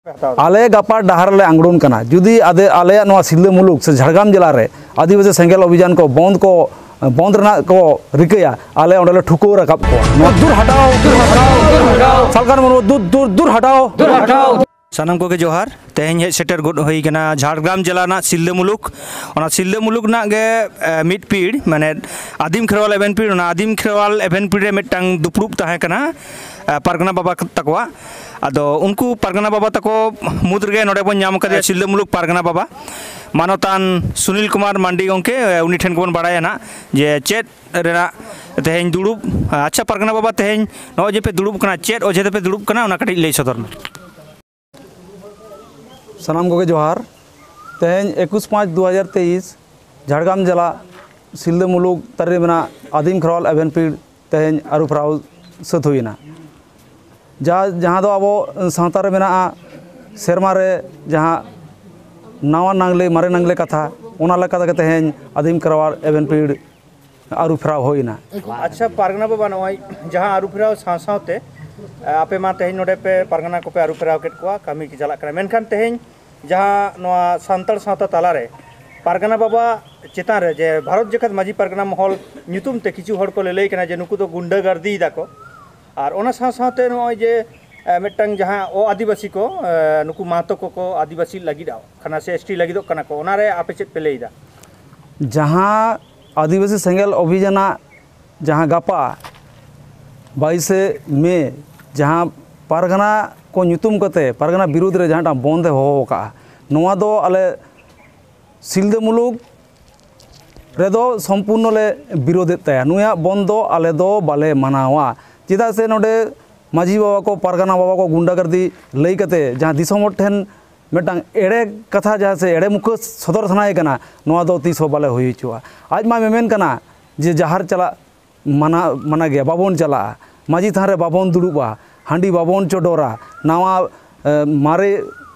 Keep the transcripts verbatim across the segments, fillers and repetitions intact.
ᱟᱞᱮ ᱜᱟᱯᱟ ᱰᱟᱦᱟᱨ ᱞᱮ ᱟᱝᱲᱩᱱ ᱠᱟᱱᱟ᱾ ᱡᱩᱫᱤ ᱟᱫᱮ-, ᱟᱞᱮᱭᱟᱜ ᱱᱚᱣᱟ ᱥᱤᱞᱫᱟᱹ ᱢᱩᱞᱩᱠ ᱥᱮ ᱡᱷᱟᱲᱜᱨᱟᱢ ᱡᱮᱞᱟ ᱨᱮ ᱟᱹᱫᱤᱵᱟᱹᱥᱤ ᱥᱮᱸᱜᱮᱞ ᱚᱵᱷᱤᱡᱟᱱ ᱠᱚ ᱵᱚᱱᱫ ᱠᱚ, ᱵᱚᱱᱫ ᱨᱮᱱᱟᱜ ᱠᱚ ᱨᱤᱠᱟᱹᱭᱟ, ᱟᱞᱮ ᱚᱸᱰᱮ ᱞᱮ ᱴᱷᱩᱠᱟᱹᱣ ᱨᱟᱠᱟᱵ ᱠᱚᱣᱟ᱾ ᱱᱚᱣᱟ ᱫᱩᱨ ᱦᱟᱴᱟᱣ, ᱫᱩᱨ ᱦᱟᱴᱟᱣ, ᱫᱩᱨ ᱦᱟᱴᱟᱣ᱾ ᱥᱟᱞᱠᱷᱟᱱ ᱢᱩᱨᱢᱩ, ᱫᱩᱨ, ᱫᱩᱨ, ᱫᱩᱨ ᱦᱟᱴᱟᱣ, ᱫᱩᱨ ᱦᱟᱴᱟᱣ᱾ ᱥᱟᱱᱟᱢ ᱠᱚᱜᱮ ᱡᱚᱦᱟᱨ᱾ ᱛᱮᱦᱮᱧ ᱦᱮᱡ ᱥᱮᱴᱮᱨ ᱜᱚᱫ ᱦᱩᱭ ᱠᱟᱱᱟ ᱡᱷᱟᱲᱜᱨᱟᱢ ᱡᱮᱞᱟ ᱨᱮᱱᱟᱜ ᱥᱤᱞᱫᱟᱹ ᱢᱩᱞᱩᱠ᱾ ᱚᱱᱟ ᱥᱤᱞᱫᱟᱹ ᱢᱩᱞᱩᱠ ᱨᱮᱱᱟᱜ ᱜᱮ, ᱮ, ᱢᱤᱫ ᱯᱤᱲ, ᱢᱟᱱᱮ ᱟᱹᱫᱤᱢ ᱠᱷᱮᱨᱣᱟᱞ ᱮᱵᱷᱮᱱ ᱯᱤᱲ, ᱚᱱᱟ ᱟᱹᱫᱤᱢ ᱠᱷᱮᱨᱣᱟᱞ ᱮᱵᱷᱮᱱ ᱯᱤᱲ ᱨᱮ ᱢᱤᱫᱴᱟᱝ ᱫᱩᱯᱲᱩᱵ ᱛᱟᱦᱮᱸ ᱠᱟᱱᱟ, ᱮ, ᱯᱟᱨᱜᱟᱱᱟ ᱵᱟᱵᱟ ᱛᱟᱠᱚᱣᱟᱜ᱾ ᱟᱫᱚ ᱩᱱᱠᱩ ᱯᱟᱨᱜᱟᱱᱟ ᱵᱟᱵᱟ ᱛᱟᱠᱚ ᱢᱩᱫᱽ ᱨᱮᱜᱮ ᱱᱚᱰᱮ ᱵᱚᱱ ᱧᱟᱢ ᱠᱟᱫᱮᱭᱟ ᱥᱤᱞᱫᱟᱹ ᱢᱩᱞᱩᱠ ᱯᱟᱨᱜᱟᱱᱟ ᱵᱟᱵᱟ, ᱢᱟᱱᱚᱛᱟᱱ ᱥᱩᱱᱤᱞ ᱠᱩᱢᱟᱨ ᱢᱟᱱᱰᱤ ᱜᱚᱢᱠᱮ, ᱮ, ᱩᱱᱤ ᱴᱷᱮᱱ ᱜᱮᱵᱚᱱ ᱵᱟᱲᱟᱭᱟ ᱱᱟᱜ ᱡᱮ ᱪᱮᱫ ᱨᱮᱱᱟᱜ ᱛᱮᱦᱮᱧ ᱫᱩᱲᱩᱵ᱾ ᱟᱪᱪᱷᱟ ᱯᱟᱨᱜᱟᱱᱟ ᱵᱟᱵᱟ, ᱛᱮᱦᱮᱧ ᱱᱚᱜᱼᱚᱭ ᱡᱮ ᱯᱮ ᱫᱩᱲᱩᱵ ᱠᱟᱱᱟ, ᱪᱮᱫ ᱚᱡᱮ ᱛᱮᱯᱮ ᱫᱩᱲᱩᱵ ᱠᱟᱱᱟ, ᱚᱱᱟ ᱠᱟᱹᱴᱤᱡ ᱞᱟᱹᱭ ᱥᱚᱫᱚᱨ ᱢᱮ᱾ ᱥᱟᱱᱟᱢ ᱠᱚᱜᱮ ᱡᱚᱦᱟᱨ᱾ ᱛᱮᱦᱮᱧ ᱮᱠᱩᱥ ᱯᱟᱸᱪ ᱫᱩ ᱦᱟᱡᱟᱨ ᱛᱮᱭᱤᱥ, ᱡᱷᱟᱲᱜᱨᱟᱢ ᱡᱮᱞᱟ ᱥᱤᱞᱫᱟᱹ ᱢᱩᱞᱩᱠ ᱛᱟᱹᱨᱤ ᱨᱮ ᱢᱮᱱᱟᱜ ᱟᱹᱫᱤᱢ ᱠᱷᱮᱨᱣᱟᱞ ᱮᱵᱷᱮᱱ ᱯᱤᱲ ᱛᱮᱦᱮᱧ ᱟᱹᱨᱩ ᱯᱷᱮᱨᱟᱣ ᱥᱟᱹᱛ ᱦᱩᱭᱮᱱᱟ᱾ ᱡᱟ-, ᱡᱟᱦᱟᱸ ᱫᱚ ᱟᱵᱚ ᱥᱟᱶᱛᱟ ᱨᱮ ᱢᱮᱱᱟᱜᱼᱟ, ᱥᱮᱨᱢᱟ ᱨᱮ ᱡᱟᱦᱟᱸ ᱱᱟᱣᱟ ᱱᱟᱝᱞᱮ, ᱢᱟᱨᱮ ᱱᱟᱝᱞᱮ ᱠᱟᱛᱷᱟ, ᱚᱱᱟ ᱞᱮᱠᱟ ᱛᱮᱜᱮ ᱛᱮᱦᱮᱧ ᱟᱹᱫᱤᱢ ᱠᱷᱮᱨᱣᱟᱞ ᱮᱵᱷᱮᱱ ᱯᱤᱲ ᱟᱹᱨᱩ ᱯᱷᱮᱨᱟᱣ ᱦᱩᱭᱮᱱᱟ᱾ ᱟᱪᱪᱷᱟ ᱯᱟᱨᱜᱟᱱᱟ ᱵᱟᱵᱟ, ᱱᱚᱜᱼᱚᱭ ᱡᱟᱦᱟᱸ ᱟᱹᱨᱩ ᱯᱷᱮᱨᱟᱣ ᱥᱟᱶ ᱥᱟᱶᱛᱮ, ᱮ, ᱟᱯᱮ ᱢᱟ ᱛᱮᱦᱮᱧ ᱱᱚᱰᱮ ᱯᱮ ᱯᱟᱨᱜᱟᱱᱟ ᱠᱚᱯᱮ ᱟᱹᱨᱩ ᱯᱷᱮᱨᱟᱣ ᱠᱮᱫ ᱠᱚᱣᱟ, ᱠᱟᱹᱢᱤ ᱠᱚ ᱪᱟᱞᱟᱜ ᱠᱟᱱᱟ, ᱢᱮᱱᱠᱷᱟᱱ ᱛᱮᱦᱮᱧ ᱡᱟᱦᱟᱸ ᱱᱚᱣᱟ ᱥᱟᱱᱛᱟᱲ ᱥᱟᱶᱛᱟ ᱛᱟᱞᱟᱨᱮ ᱯᱟᱨᱜᱟᱱᱟ ᱵᱟᱵᱟ ᱪᱮᱛᱟᱱ ᱨᱮ ᱡᱮ ᱵᱷᱟᱨᱚᱛ ᱡᱟᱠᱟᱛ ᱢᱟᱹᱡᱷᱤ ᱯᱟᱨᱜᱟᱱᱟ ᱢᱚᱦᱚᱞ ᱧᱩᱛᱩᱢ ᱛᱮ ᱠᱤᱪᱷᱩ ᱦᱚᱲ ᱠᱚ ᱞᱟᱹᱞᱟᱹᱭ ᱠᱟᱱᱟ ᱡᱮ ᱱᱩᱠᱩ ᱫᱚ ᱜᱩᱱᱰᱟᱹᱜᱟᱨᱫᱤᱭ ᱫᱟᱠᱚ, ᱟᱨ ᱚᱱᱟ ᱥᱟᱶ ᱥᱟᱶᱛᱮ ᱱᱚᱜᱼᱚᱭ ᱡᱮ, ᱮ, ᱢᱤᱫᱴᱟᱝ ᱡᱟᱦᱟᱸ ᱚ ᱟᱹᱫᱤᱵᱟᱹᱥᱤ ᱠᱚ, ᱮ, ᱱᱩᱠᱩ ᱢᱟᱦᱟᱛᱚ ᱠᱚᱠᱚ ᱟᱹᱫᱤᱵᱟᱹᱥᱤ ᱞᱟᱹᱜᱤᱫᱚᱜ ᱠᱟᱱᱟ ᱥᱮ ᱮᱥ ᱴᱤ ᱞᱟᱹᱜᱤᱫᱚᱜ ᱠᱟᱱᱟ ᱠᱚ, ᱚᱱᱟᱨᱮ ᱟᱯᱮ ᱪᱮᱫ ᱯᱮ ᱞᱟᱹᱭᱫᱟ? ᱡᱟᱦᱟᱸ ᱟᱹᱫᱤᱵᱟᱹᱥᱤ ᱥᱮᱸᱜᱮᱞ ᱚᱵᱷᱤᱡᱟᱱᱟᱜ ᱡᱟᱦᱟᱸ ᱜᱟᱯᱟ ᱵᱟᱭᱤᱥᱮ ᱢᱮ ᱡᱟᱦᱟᱸ ᱯᱟᱨᱜᱟᱱᱟ ᱠᱚ ᱧᱩᱛᱩᱢ ᱠᱟᱛᱮ ᱯᱟᱨᱜᱟᱱᱟ ᱵᱤᱨᱩᱫᱽ ᱨᱮ ᱡᱟᱦᱟᱸᱴᱟᱜ ᱵᱚᱱᱫ ᱮ ᱦᱚᱦᱚ ᱟᱠᱟᱫᱼᱟ, ᱱᱚᱣᱟ ᱫᱚ ᱟᱞᱮ ᱥᱤᱞᱫᱟᱹ ᱢᱩᱞᱩᱠ ᱨᱮᱫᱚ ᱥᱚᱢᱯᱩᱨᱱᱚ ᱞᱮ ᱵᱤᱨᱳᱫᱮᱫ ᱛᱟᱭᱟ᱾ ᱱᱩᱭᱟᱜ ᱵᱚᱱᱫ ᱫᱚ ᱟᱞᱮ ᱫᱚ ᱵᱟᱞᱮ ᱢᱟᱱᱟᱣᱟ᱾ ᱪᱮᱫᱟᱜ ᱥᱮ ᱱᱚᱰᱮ ᱢᱟᱹᱡᱷᱤ ᱵᱟᱵᱟ ᱠᱚ, ᱯᱟᱨᱜᱟᱱᱟ ᱵᱟᱵᱟ ᱠᱚ ᱜᱩᱱᱰᱟᱜᱟᱨᱫᱤ ᱞᱟᱹᱭ ᱠᱟᱛᱮ ᱡᱟᱦᱟᱸ ᱫᱤᱥᱚᱢ ᱦᱚᱲ ᱴᱷᱮᱱ ᱢᱤᱫᱴᱟᱝ ᱮᱲᱮ ᱠᱟᱛᱷᱟ, ᱡᱟᱦᱟᱸ ᱥᱮ ᱮᱲᱮ ᱢᱩᱠᱷᱟᱹ ᱥᱚᱫᱚᱨ ᱥᱟᱱᱟᱭᱮ ᱠᱟᱱᱟ, ᱱᱚᱣᱟ ᱫᱚ ᱛᱤᱥ ᱦᱚᱸ ᱵᱟᱞᱮ ᱦᱩᱭ ᱦᱚᱪᱚᱣᱟᱜᱼᱟ᱾ ᱟᱡ ᱢᱟ ᱢᱮᱢᱮᱱ ᱠᱟᱱᱟ ᱡᱮ ᱡᱟᱦᱟᱨ ᱪᱟᱞᱟᱜ ᱢᱟᱱᱟ, ᱢᱟᱱᱟ ᱜᱮᱭᱟ, ᱵᱟᱵᱚᱱ ᱪᱟᱞᱟᱜᱼᱟ, ᱢᱟᱹᱡᱷᱤ ᱛᱷᱟᱱ ᱨᱮ ᱵᱟᱵᱚᱱ ᱫᱩᱲᱩᱵᱼᱟ, ᱦᱟᱺᱰᱤ ᱵᱟᱵᱚᱱ ᱪᱚᱰᱚᱨᱟ, ᱱᱟᱣᱟ, ᱮ, ᱢᱟᱨᱮ,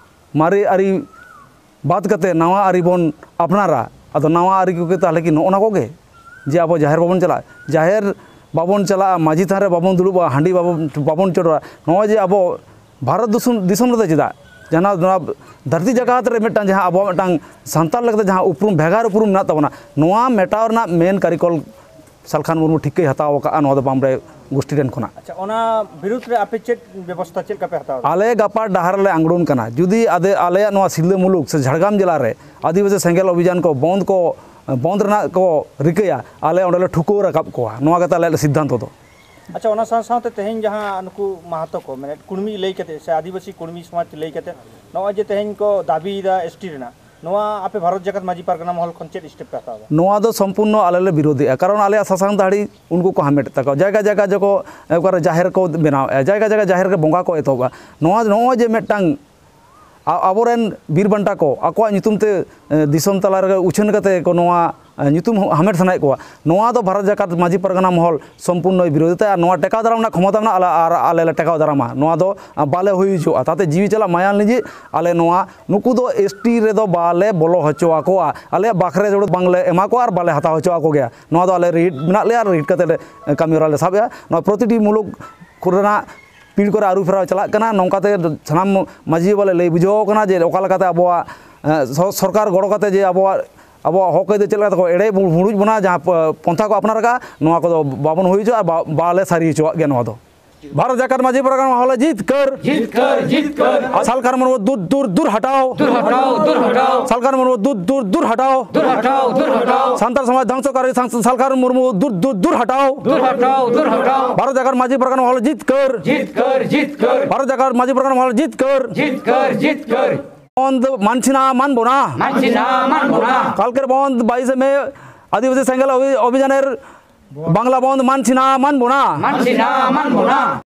ᱢᱟᱨᱮ ᱟᱹᱨᱤ ᱵᱟᱫ ᱠᱟᱛᱮ ᱱᱟᱣᱟ ᱟᱹᱨᱤ ᱵᱚᱱ ᱟᱯᱱᱟᱨᱟ᱾ ᱟᱫᱚ ᱱᱟᱣᱟ ᱟᱹᱨᱤ ᱠᱚᱜᱮ ᱛᱟᱦᱚᱞᱮ ᱠᱤ ᱱᱚᱜᱼᱚ ᱱᱟ ᱠᱚᱜᱮ? ᱡᱮ ᱟᱵᱚ ᱡᱟᱦᱮᱨ ᱵᱟᱵᱚᱱ ᱪᱟᱞᱟᱜᱼᱟ, ᱡᱟᱦᱮᱨ ᱵᱟᱵᱚᱱ ᱪᱟᱞᱟᱜᱼᱟ, ᱢᱟᱹᱡᱷᱤ ᱛᱷᱟᱱ ᱨᱮ ᱵᱟᱵᱚᱱ ᱫᱩᱲᱩᱵᱼᱟ, ᱦᱟᱺᱰᱤ ᱵᱟᱵᱚᱱ, ᱵᱟᱵᱚᱱ ᱪᱚᱰᱚᱨᱟ᱾ ᱱᱚᱜᱼᱚᱭ ᱡᱮ ᱟᱵᱚ ᱵᱷᱟᱨᱚᱛ ᱫᱤᱥᱚᱢ, ᱫᱤᱥᱚᱢ ᱨᱮᱫᱚ ᱪᱮᱫᱟᱜ ᱡᱟᱦᱟᱸ ᱱᱚᱣᱟ ᱫᱷᱟᱹᱨᱛᱤ ᱡᱟᱠᱟᱛ ᱨᱮ ᱢᱤᱫᱴᱟᱝ ᱡᱟᱦᱟᱸ ᱟᱵᱚᱣᱟᱜ ᱢᱤᱫᱴᱟᱝ ᱥᱟᱱᱛᱟᱲ ᱞᱮᱠᱟᱛᱮ ᱡᱟᱦᱟᱸ ᱩᱯᱨᱩᱢ, ᱵᱷᱮᱜᱟᱨ ᱩᱯᱨᱩᱢ ᱢᱮᱱᱟᱜ ᱛᱟᱵᱚᱱᱟ, ᱱᱚᱣᱟ ᱢᱮᱴᱟᱣ ᱨᱮᱱᱟᱜ ᱢᱮᱱ ᱠᱟᱹᱨᱤᱜᱚᱞ ᱥᱟᱞᱠᱷᱟᱱ ᱢᱩᱨᱢᱩ ᱴᱷᱤᱠ ᱠᱟᱹᱭ ᱦᱟᱛᱟᱣ ᱟᱠᱟᱫᱼᱟ ᱱᱚᱣᱟ ᱫᱚ ᱵᱟᱢᱵᱽᱲᱮ ᱜᱳᱥᱴᱤ ᱴᱷᱮᱱ ᱠᱷᱚᱱᱟᱜ᱾ ᱟᱪᱪᱷᱟ, ᱚᱱᱟ ᱵᱤᱨᱩᱫᱽ ᱨᱮ ᱟᱯᱮ ᱪᱮᱫ ᱵᱮᱵᱚᱥᱛᱷᱟ, ᱪᱮᱫ ᱞᱮᱠᱟ ᱯᱮ ᱦᱟᱛᱟᱣ ᱮᱫᱟ? ᱟᱞᱮ ᱜᱟᱯᱟ ᱰᱟᱦᱟᱨ ᱞᱮ ᱟᱝᱲᱩᱱ ᱠᱟᱱᱟ᱾ ᱡᱩᱫᱤ ᱟᱫᱮ, ᱟᱞᱮᱭᱟᱜ ᱱᱚᱣᱟ ᱥᱤᱞᱫᱟᱹ ᱢᱩᱞᱩᱠ ᱥᱮ ᱡᱷᱟᱲᱜᱨᱟᱢ ᱡᱮᱞᱟ ᱨᱮ ᱟᱹᱫᱤᱵᱟᱹᱥᱤ ᱥᱮᱸᱜᱮᱞ ᱚᱵᱷᱤᱡᱟᱱ ᱠᱚ ᱵᱚᱱᱫ ᱠᱚ, ᱵᱚᱱᱫ ᱨᱮᱱᱟᱜ ᱠᱚ ᱨᱤᱠᱟᱹᱭᱟ, ᱟᱞᱮ ᱚᱸᱰᱮ ᱞᱮ ᱴᱷᱩᱠᱟᱹᱣ ᱨᱟᱠᱟᱵ ᱠᱚᱣᱟ᱾ ᱱᱚᱣᱟ ᱜᱮ ᱛᱟᱞᱮ ᱟᱞᱮ ᱥᱤᱫᱽᱫᱷᱟᱱᱛᱚ ᱫᱚ᱾ ᱟᱪᱪᱷᱟ, ᱚᱱᱟ ᱥᱟᱶ ᱥᱟᱶᱛᱮ ᱛᱮᱦᱮᱧ ᱡᱟᱦᱟᱸ ᱱᱩᱠᱩ ᱢᱟᱦᱟᱛᱚ ᱠᱚ, ᱢᱟᱱᱮ ᱠᱩᱲᱢᱤ ᱞᱟᱹᱭ ᱠᱟᱛᱮ ᱥᱮ ᱟᱹᱫᱤᱵᱟᱹᱥᱤ ᱠᱩᱲᱢᱤ ᱥᱚᱢᱟᱡᱽ ᱞᱟᱹᱭ ᱠᱟᱛᱮ ᱱᱚᱜᱼᱚᱭ ᱡᱮ ᱛᱮᱦᱮᱧ ᱠᱚ ᱫᱟᱹᱵᱤᱭᱮᱫᱟ ᱮᱥᱴᱤ ᱨᱮᱱᱟᱜ, ᱱᱚᱣᱟ ᱟᱯᱮ ᱵᱷᱟᱨᱚᱛ ᱡᱟᱠᱟᱛ ᱢᱟᱹᱡᱷᱤ ᱯᱟᱨᱜᱟᱱᱟ ᱢᱚᱦᱚᱞ ᱠᱷᱚᱱ ᱪᱮᱫ ᱥᱴᱮᱯ ᱯᱮ ᱦᱟᱛᱟᱣ ᱮᱫᱟ? ᱱᱚᱣᱟ ᱫᱚ ᱥᱚᱢᱯᱩᱨᱱᱚ ᱟᱞᱮ ᱞᱮ ᱵᱤᱨᱳᱫᱷᱮᱜᱼᱟ, ᱠᱟᱨᱚᱱ ᱟᱞᱮᱭᱟᱜ ᱥᱟᱥᱟᱝ ᱫᱟᱲᱤ ᱩᱱᱠᱩ ᱠᱚ ᱦᱟᱢᱮᱴᱮᱫ ᱛᱟᱠᱚᱣᱟ᱾ ᱡᱟᱭᱜᱟ ᱡᱟᱭᱜᱟ ᱡᱚᱠᱚ, ᱚᱠᱟᱨᱮ ᱡᱟᱦᱮᱨ ᱠᱚ ᱵᱮᱱᱟᱣᱮᱫᱼᱟ, ᱡᱟᱭᱜᱟ ᱡᱟᱭᱜᱟ ᱡᱟᱦᱮᱨ ᱨᱮ ᱵᱚᱸᱜᱟ ᱠᱚ ᱮᱛᱚᱦᱚᱵᱼᱟ᱾ ᱱᱚᱣᱟ, ᱱᱚᱜᱼᱚᱭ ᱡᱮ ᱢᱤᱫᱴᱟᱝ ᱟ-, ᱟᱵᱚᱨᱮᱱ ᱵᱤᱨ ᱵᱟᱱᱴᱟ ᱠᱚ ᱟᱠᱚᱣᱟᱜ ᱧᱩᱛᱩᱢ ᱛᱮ, ᱮ, ᱫᱤᱥᱚᱢ ᱛᱟᱞᱟ ᱨᱮ ᱩᱪᱷᱟᱹᱱ ᱠᱟᱛᱮ ᱠᱚ ᱱᱚᱣᱟ, ᱮ, ᱧᱩᱛᱩᱢ ᱦᱚᱸ ᱦᱟᱢᱮᱴ ᱥᱟᱱᱟᱭᱮᱫ ᱠᱚᱣᱟ, ᱱᱚᱣᱟ ᱫᱚ ᱵᱷᱟᱨᱚᱛ ᱡᱟᱠᱟᱛ ᱢᱟᱹᱡᱷᱤ ᱯᱟᱨᱜᱟᱱᱟ ᱢᱚᱦᱚᱞ ᱥᱚᱢᱯᱩᱨᱱᱚᱭ ᱵᱤᱨᱳᱫᱷᱤᱛᱟ᱾ ᱟᱨ ᱱᱚᱣᱟ ᱴᱮᱠᱟᱣ ᱫᱟᱨᱟᱢ ᱨᱮᱱᱟᱜ ᱠᱷᱚᱢᱚᱛᱟ ᱢᱮᱱᱟᱜᱼᱟ, ᱟᱞᱮ, ᱟᱨ ᱟᱞᱮ ᱞᱮ ᱴᱮᱠᱟᱣ ᱫᱟᱨᱟᱢᱟ᱾ ᱱᱚᱣᱟ ᱫᱚ, ᱟ, ᱵᱟᱞᱮ ᱦᱩᱭ ᱦᱚᱪᱚᱣᱟᱜᱼᱟ᱾ ᱛᱟᱛᱮ ᱡᱤᱣᱤ ᱪᱟᱞᱟᱜ ᱢᱟᱭᱟᱢ ᱞᱤᱸᱡᱤ, ᱟᱞᱮ ᱱᱚᱣᱟ, ᱱᱩᱠᱩ ᱫᱚ ᱮᱥᱴᱤ ᱨᱮᱫᱚ ᱵᱟᱞᱮ ᱵᱚᱞᱚ ᱦᱚᱪᱚ ᱟᱠᱚᱣᱟ᱾ ᱟᱞᱮᱭᱟᱜ ᱵᱟᱠᱷᱨᱮ ᱡᱚᱲ ᱵᱟᱝᱞᱮ ᱮᱢᱟ ᱠᱚᱣᱟ ᱟᱨ ᱵᱟᱞᱮ ᱦᱟᱛᱟᱣ ᱦᱚᱪᱚ ᱟᱠᱚ ᱜᱮᱭᱟ᱾ ᱱᱚᱣᱟ ᱫᱚ ᱟᱞᱮ ᱨᱤᱦᱤᱴ ᱢᱮᱱᱟᱜ ᱞᱮᱭᱟ ᱟᱨ ᱨᱤᱦᱤᱴ ᱠᱟᱛᱮ ᱞᱮ, ᱮ, ᱠᱟᱹᱢᱤ ᱦᱚᱨᱟ ᱞᱮ ᱥᱟᱵ ᱮᱜᱼᱟ᱾ ᱱᱚᱣᱟ ᱯᱨᱚᱛᱤᱴᱤ ᱢᱩᱞᱩᱠ ᱠᱚᱨᱮᱱᱟᱜ ᱯᱤᱲ ᱠᱚᱨᱮ ᱟᱹᱨᱩ ᱯᱷᱮᱨᱟᱣ ᱪᱟᱞᱟᱜ ᱠᱟᱱᱟ᱾ ᱱᱚᱝᱠᱟ ᱛᱮ ᱥᱟᱱᱟᱢ ᱢᱟᱹᱡᱷᱤ ᱵᱟᱵᱟ ᱞᱮ ᱞᱟᱹᱭ ᱵᱩᱡᱷᱟᱹᱣ ᱠᱟᱱᱟ ᱡᱮ ᱚᱠᱟ ᱞᱮᱠᱟᱛᱮ ᱟᱵᱚᱣᱟᱜ, ᱮ, ᱥᱚ-, ᱥᱚᱨᱠᱟᱨ ᱜᱚᱲᱚ ᱠᱟᱛᱮ ᱡᱮ ᱟᱵᱚᱣᱟᱜ, ᱟᱵᱚᱣᱟᱜ ᱦᱚᱠ ᱟᱹᱭᱫᱟᱹᱨ ᱪᱮᱫ ᱞᱮᱠᱟᱛᱮ ᱠᱚ ᱮᱲᱮ ᱵᱷᱩ-, ᱵᱷᱩᱲᱩᱡ ᱵᱚᱱᱟ, ᱡᱟᱦᱟᱸ ᱯᱚ-, ᱯᱚᱱᱛᱷᱟ ᱠᱚ ᱟᱯᱱᱟᱨ ᱟᱠᱟᱫᱼᱟ, ᱱᱚᱣᱟ ᱠᱚᱫᱚ ᱵᱟᱵᱚᱱ ᱦᱩᱭ ᱦᱚᱪᱚᱣᱟᱜᱼᱟ, ᱵᱟ-, ᱵᱟᱞᱮ ᱥᱟᱹᱨᱤ ᱦᱚᱪᱚᱣᱟᱜ ᱜᱮᱭᱟ ᱱᱚᱣᱟ ᱫᱚ᱾ ᱵᱷᱟᱨᱚᱛ ᱡᱟᱠᱟᱛ ᱢᱟᱹᱡᱷᱤ ᱯᱟᱨᱜᱟᱱᱟ ᱢᱚᱦᱚᱞ ᱡᱤᱛᱠᱟᱹᱨ᱾ ᱡᱤᱛᱠᱟᱹᱨ, ᱡᱤᱛᱠᱟᱹᱨ᱾ ᱥᱟᱞᱠᱷᱟᱱ ᱢᱩᱨᱢᱩ ᱫᱩᱨ, ᱫᱩᱨ, ᱫᱩᱨ ᱦᱟᱴᱟᱣ᱾ ᱫᱩᱨ ᱦᱟᱴᱟᱣ, ᱫᱩᱨ ᱦᱟᱴᱟᱣ᱾ ᱥᱟᱞᱠᱷᱟᱱ ᱢᱩᱨᱢᱩ ᱫᱩᱨ, ᱫᱩᱨ, ᱫᱩᱨ ᱦᱟᱴᱟᱣ᱾ ᱫᱩᱨ ᱦᱟᱴᱟᱣ, ᱫᱩᱨ ᱦᱟᱴᱟᱣ᱾ ᱥᱟᱱᱛᱟᱲ ᱥᱚᱢᱟᱡᱽ ᱫᱷᱚᱝᱥᱚᱠᱟᱨᱤ ᱥᱟᱝ-, ᱥᱟᱞᱠᱷᱟᱱ ᱢᱩᱨᱢᱩ ᱫᱩᱨ, ᱫᱩᱨ, ᱫᱩᱨ ᱦᱟᱴᱟᱣ᱾ ᱫᱩᱨ ᱦᱟᱴᱟᱣ, ᱫᱩᱨ ᱦᱟᱴᱟᱣ᱾ ᱵᱷᱟᱨᱚᱛ ᱡᱟᱠᱟᱛ ᱢᱟᱹᱡᱷᱤ ᱯᱟᱨᱜᱟᱱᱟ ᱢᱚᱦᱚᱞ ᱡᱤᱛᱠᱟᱹᱨ᱾ ᱡᱤᱛᱠᱟᱹᱨ, ᱡᱤᱛᱠᱟᱹᱨ᱾ ᱵᱷᱟᱨᱚᱛ ᱡᱟᱠᱟᱛ ᱢᱟᱹᱡᱷᱤ ᱯᱟᱨᱜᱟᱱᱟ ᱢᱚᱦᱚᱞ ᱡᱤᱛᱠᱟᱹᱨ᱾ ᱡᱤᱛᱠᱟᱹᱨ, ᱡᱤᱛᱠᱟᱹᱨ᱾ ᱵᱚᱱᱫ ᱢᱟᱱᱪᱷᱤᱱᱟ ᱢᱟᱱ ᱵᱚᱱᱟ᱾ ᱢᱟᱱᱪᱷᱤᱱᱟ ᱢᱟᱱ ᱵᱚᱱᱟ᱾ ᱠᱟᱞᱠᱮᱨ ᱵᱚᱱᱫ ᱵᱟᱭᱤᱥᱮ ᱢᱮ ᱟᱹᱫᱤᱵᱟᱹᱥᱤ ᱥᱮᱸᱜᱮᱞ ᱚᱵᱷᱤ-, ᱚᱵᱷᱤᱡᱟᱱᱮᱨ ᱵᱟᱝᱞᱟ ᱵᱚᱱᱫ ᱢᱟᱱᱪᱷᱤᱱᱟ ᱢᱟᱱ ᱵᱚᱱᱟ᱾ ᱢᱟᱱᱪᱷᱤᱱᱟ ᱢᱟᱱ ᱵᱚᱱᱟ᱾